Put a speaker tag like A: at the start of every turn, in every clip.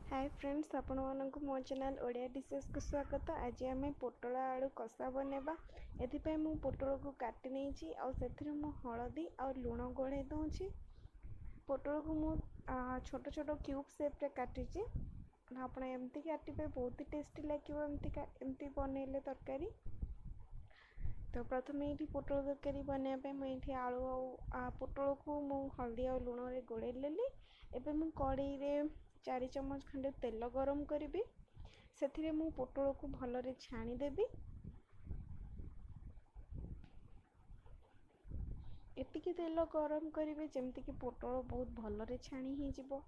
A: ହାଏ friends, ଆପଣମାନଙ୍କୁ ମୋ channel Odia ଡିସେସ୍କୁ ସ୍ୱାଗତ। ଆଜି ଆମେ ପୋଟଳ ଆଳୁ କଷା ବନେଇବା। ଏଥିପାଇଁ ମୁଁ ପୋଟଳକୁ କାଟି ନେଇଛି ଆଉ ସେଥିରେ ମୁଁ ହଳଦୀ ଆଉ ଲୁଣ ଗୋଳେଇ ଦେଉଛି। ପୋଟଳକୁ ମୁଁ ଛୋଟ ଛୋଟ କ୍ୟୁବ୍ ସେପ୍ରେ କାଟିଛି। ଆପଣ ଏମିତି କାଟିବେ, ବହୁତ ଟେଷ୍ଟି ଲାଗିବ ଏମିତି ବନେଇଲେ ତରକାରୀ। ତ ପ୍ରଥମେ ଏଇଠି ପୋଟଳ ତରକାରୀ ବନେଇବା ପାଇଁ ମୁଁ ଏଇଠି ଆଳୁ ଆଉ ପୋଟଳକୁ ମୁଁ ହଳଦୀ ଆଉ ଲୁଣରେ ଗୋଳେଇ ନେଲି। ଏବେ ମୁଁ କଡ଼େଇରେ 4 ଚାମଚ ଖଣ୍ଡେ ତେଲ ଗରମ କରିବି। ସେଥିରେ ମୁଁ ପୋଟଳକୁ ଭଲରେ ଛାଣିଦେବି। ଏତିକି ତେଲ ଗରମ କରିବେ ଯେମିତିକି ପୋଟଳ ବହୁତ ଭଲରେ ଛାଣି ହେଇଯିବ।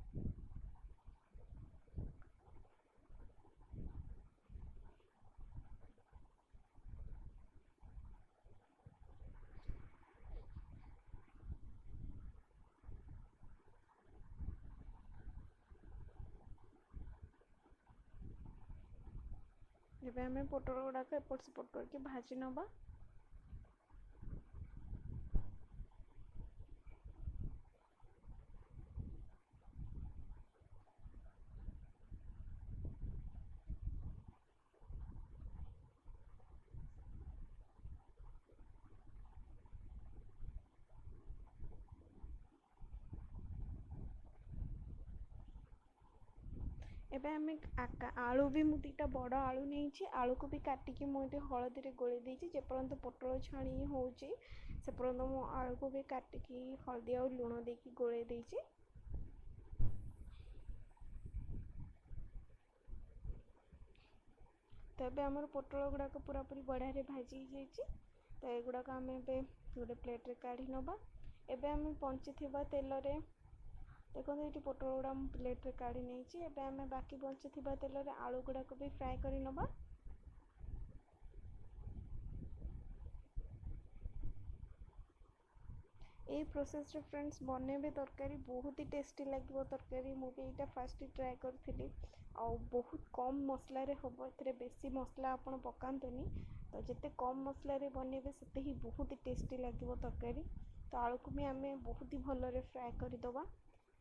A: ଏବେ ଆମେ ପୋଟଳ ଗୁଡ଼ାକ ଏପଟ ସେପଟ କରିକି ଭାଜି ନେବା। ଏବେ ଆମେ ଆଳୁ ବି ମୁଁ 2ଟା ବଡ଼ ଆଳୁ ନେଇଛି। ଆଳୁକୁ ବି କାଟିକି ମୁଁ ଏଠି ହଳଦୀରେ ଗୋଳେଇ ଦେଇଛି। ଯେପର୍ଯ୍ୟନ୍ତ ପୋଟଳ ଛାଣି ହେଉଛି ସେପର୍ଯ୍ୟନ୍ତ ମୁଁ ଆଳୁକୁ ବି କାଟିକି ହଳଦୀ ଆଉ ଲୁଣ ଦେଇକି ଗୋଳେଇ ଦେଇଛି। ତ ଏବେ ଆମର ପୋଟଳ ଗୁଡ଼ାକ ପୁରାପୁରି ବଢ଼ିଆରେ ଭାଜି ହେଇଯାଇଛି। ତ ଏଗୁଡ଼ାକ ଆମେ ଏବେ ଗୋଟେ ପ୍ଲେଟ୍ରେ କାଢ଼ି ନେବା। ଏବେ ଆମେ ବଞ୍ଚିଥିବା ତେଲରେ ଦେଖନ୍ତୁ, ଏଇଠି ପୋଟଳ ଗୁଡ଼ା ମୁଁ ପ୍ଲେଟ୍ରେ କାଢ଼ି ନେଇଛି। ଏବେ ଆମେ ବାକି ବଞ୍ଚିଥିବା ତେଲରେ ଆଳୁ ଗୁଡ଼ାକ ବି ଫ୍ରାଏ କରି ନେବା। ଏଇ ପ୍ରୋସେସ୍ରେ ଫ୍ରେଣ୍ଡସ୍ ବନେଇବେ ତରକାରୀ, ବହୁତ ହି ଟେଷ୍ଟି ଲାଗିବ ତରକାରୀ। ମୁଁ ବି ଏଇଟା ଫାଷ୍ଟ ଟ୍ରାଏ କରିଥିଲି ଆଉ ବହୁତ କମ୍ ମସଲାରେ ହେବ। ଏଥିରେ ବେଶୀ ମସଲା ଆପଣ ପକାନ୍ତୁନି, ତ ଯେତେ କମ୍ ମସଲାରେ ବନେଇବେ ସେତେ ହିଁ ବହୁତ ଟେଷ୍ଟି ଲାଗିବ ତରକାରୀ। ତ ଆଳୁକୁ ବି ଆମେ ବହୁତ ହି ଭଲରେ ଫ୍ରାଏ କରିଦେବା।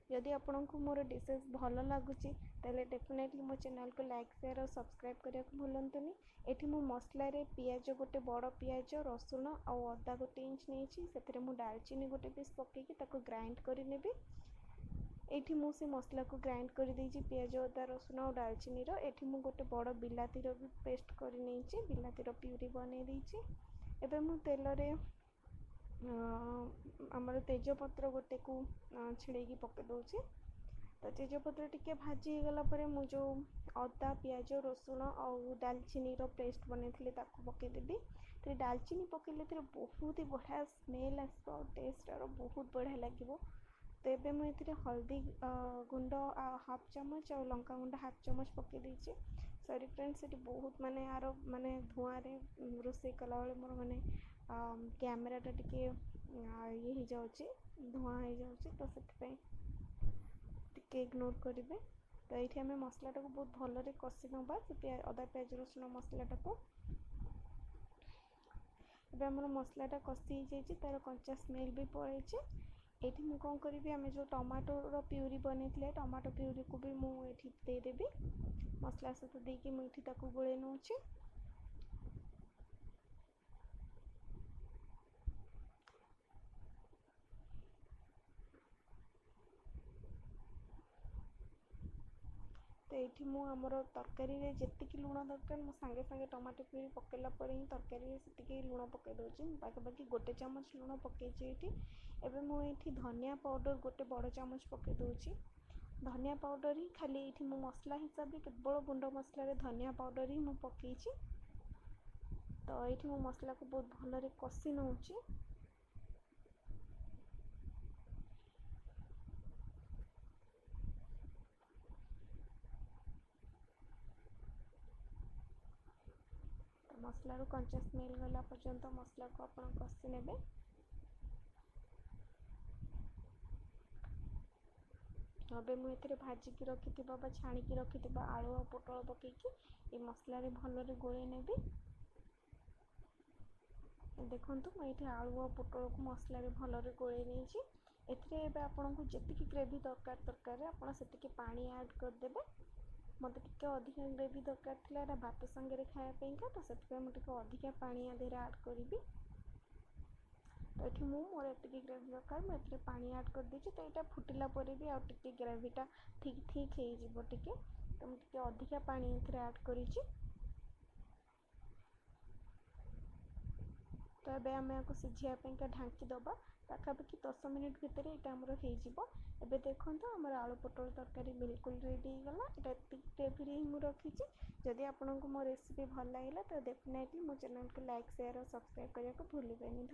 A: ଯଦି ଆପଣଙ୍କୁ ମୋର ଡିସେସ୍ ଭଲ ଲାଗୁଛି ତାହେଲେ ଡେଫିନେଟଲି ମୋ ଚ୍ୟାନେଲ୍କୁ ଲାଇକ୍, ସେୟାର୍ ଆଉ ସବସ୍କ୍ରାଇବ୍ କରିବାକୁ ଭୁଲନ୍ତୁନି। ଏଠି ମୁଁ ମସଲାରେ ପିଆଜ ଗୋଟେ ବଡ଼ ପିଆଜ, ରସୁଣ ଆଉ ଅଦା 1 ଇଞ୍ଚ ନେଇଛି। ସେଥିରେ ମୁଁ ଡାଲଚିନି ଗୋଟେ ପିସ୍ ପକାଇକି ତାକୁ ଗ୍ରାଇଣ୍ଡ କରିନେବି। ଏଇଠି ମୁଁ ସେ ମସଲାକୁ ଗ୍ରାଇଣ୍ଡ କରିଦେଇଛି, ପିଆଜ, ଅଦା, ରସୁଣ ଆଉ ଡାଲଚିନିର। ଏଠି ମୁଁ ଗୋଟେ ବଡ଼ ବିଲାତିର ବି ପେଷ୍ଟ କରିନେଇଛି, ବିଲାତିର ପ୍ୟୁରି ବନେଇ ଦେଇଛି। ଏବେ ମୁଁ ତେଲରେ ଆମର ତେଜପତ୍ର ଗୋଟେକୁ ଛିଡ଼େଇକି ପକାଇ ଦେଉଛି। ତ ତେଜପତ୍ର ଟିକେ ଭାଜି ହେଇଗଲା ପରେ ମୁଁ ଯେଉଁ ଅଦା, ପିଆଜ, ରସୁଣ ଆଉ ଡାଲଚିନିର ପେଷ୍ଟ ବନେଇଥିଲି ତାକୁ ପକାଇଦେବି। ଏଥିରେ ଡାଲଚିନି ପକାଇଲେ ଏଥିରେ ବହୁତ ହି ବଢ଼ିଆ ସ୍ମେଲ୍ ଆସିବ ଆଉ ଟେଷ୍ଟର ବହୁତ ବଢ଼ିଆ ଲାଗିବ। ତ ଏବେ ମୁଁ ଏଥିରେ ହଳଦୀ ଗୁଣ୍ଡ ହାଫ୍ ଚାମଚ ଆଉ ଲଙ୍କା ଗୁଣ୍ଡ ହାଫ୍ ଚାମଚ ପକାଇ ଦେଇଛି। ସରି ଫ୍ରେଣ୍ଡ, ସେଠି ବହୁତ ମାନେ ଆର ମାନେ ଧୂଆଁରେ ରୋଷେଇ କଲାବେଳେ ମୋର ମାନେ କ୍ୟାମେରାଟା ଟିକେ ଇଏ ହେଇଯାଉଛି, ଧୂଆଁ ହେଇଯାଉଛି, ତ ସେଥିପାଇଁ ଟିକେ ଇଗ୍ନୋର କରିବେ। ତ ଏଇଠି ଆମେ ମସଲାଟାକୁ ବହୁତ ଭଲରେ କଷି ନେବା, ସେ ଅଦା, ପିଆଜ, ରସୁଣ ମସଲାଟାକୁ। ଏବେ ଆମର ମସଲାଟା କଷି ହେଇଯାଇଛି, ତା'ର କଞ୍ଚା ସ୍ମେଲ୍ ବି ପଳେଇଛି। ଏଇଠି ମୁଁ କ'ଣ କରିବି, ଆମେ ଯେଉଁ ଟମାଟୋର ପ୍ୟୁରି ବନେଇଥିଲେ ଟମାଟୋ ପ୍ୟୁରିକୁ ବି ମୁଁ ଏଇଠି ଦେଇଦେବି। ମସଲା ସହିତ ଦେଇକି ମୁଁ ଏଇଠି ତାକୁ ଗୋଳେଇ ନେଉଛି। ତ ଏଇଠି ମୁଁ ଆମର ତରକାରୀରେ ଯେତିକି ଲୁଣ ଦରକାର ମୁଁ ସାଙ୍ଗେ ସାଙ୍ଗେ ଟମାଟୋ ପ୍ୟୁରି ପକାଇଲା ପରେ ହିଁ ତରକାରୀରେ ସେତିକି ଲୁଣ ପକାଇ ଦେଉଛି। ମୁଁ ପାଖାପାଖି 1 ଚାମଚ ଲୁଣ ପକାଇଛି ଏଇଠି। ଏବେ ମୁଁ ଏଇଠି ଧନିଆ ପାଉଡ଼ର 1 ବଡ଼ ଚାମଚ ପକାଇ ଦେଉଛି। ଧନିଆ ପାଉଡ଼ର ହିଁ ଖାଲି ଏଇଠି ମୁଁ ମସଲା ହିସାବରେ କେବଳ ଗୁଣ୍ଡ ମସଲାରେ ଧନିଆ ପାଉଡ଼ର ହିଁ ମୁଁ ପକାଇଛି। ତ ଏଇଠି ମୁଁ ମସଲାକୁ ବହୁତ ଭଲରେ କଷି ନେଉଛି। ମସଲାରୁ କଞ୍ଚା ସ୍ମେଲ୍ ଗଲା ପର୍ଯ୍ୟନ୍ତ ମସଲାକୁ ଆପଣ କଷି ନେବେ। ଏବେ ମୁଁ ଏଥିରେ ଭାଜିକି ରଖିଥିବା ବା ଛାଣିକି ରଖିଥିବା ଆଳୁ ଆଉ ପୋଟଳ ପକାଇକି ଏ ମସଲାରେ ଭଲରେ ଗୋଳେଇ ନେବି। ଦେଖନ୍ତୁ, ମୁଁ ଏଇଠି ଆଳୁ ଆଉ ପୋଟଳକୁ ମସଲାରେ ଭଲରେ ଗୋଳେଇ ନେଇଛି। ଏଥିରେ ଏବେ ଆପଣଙ୍କୁ ଯେତିକି ଗ୍ରେଭି ଦରକାର ତରକାରୀରେ ଆପଣ ସେତିକି ପାଣି ଆଡ଼୍ କରିଦେବେ। ମୋତେ ଟିକେ ଅଧିକା ଗ୍ରେଭି ଦରକାର ଥିଲା ଏଇଟା ଭାତ ସାଙ୍ଗରେ ଖାଇବା ପାଇଁକା, ତ ସେଥିପାଇଁ ମୁଁ ଟିକେ ଅଧିକା ପାଣି ୟା ଦେହରେ ଆଡ଼୍ କରିବି। ତ ଏଠି ମୁଁ ମୋର ଏତିକି ଗ୍ରେଭି ଦରକାର, ମୁଁ ଏଥିରେ ପାଣି ଆଡ଼୍ କରିଦେଇଛି। ତ ଏଇଟା ଫୁଟିଲା ପରେ ବି ଆଉ ଟିକେ ଗ୍ରେଭିଟା ଠିକ୍ ଠିକ୍ ହେଇଯିବ ଟିକେ, ତ ମୁଁ ଟିକେ ଅଧିକା ପାଣି ଏଥିରେ ଆଡ଼୍ କରିଛି। ତ ଏବେ ଆମେ ଆକୁ ସିଝିବା ପାଇଁକା ଢାଙ୍କି ଦେବା। ପାଖାପାଖି 10 ମିନିଟ୍ ଭିତରେ ଏଇଟା ଆମର ହେଇଯିବ। ଏବେ ଦେଖନ୍ତୁ, ଆମର ଆଳୁ ପୋଟଳ ତରକାରୀ ବିଲକୁଲ ରେଡ଼ି ହେଇଗଲା। ଏଇଟା ଏତିକି ଗ୍ରେଭିରେ ହିଁ ମୁଁ ରଖିଛି। ଯଦି ଆପଣଙ୍କୁ ମୋ ରେସିପି ଭଲ ଲାଗିଲା, ତ ଡେଫିନେଟଲି ମୋ ଚ୍ୟାନେଲକୁ ଲାଇକ୍, ସେୟାର ଓ ସବସ୍କ୍ରାଇବ୍ କରିବାକୁ ଭୁଲିବେନି।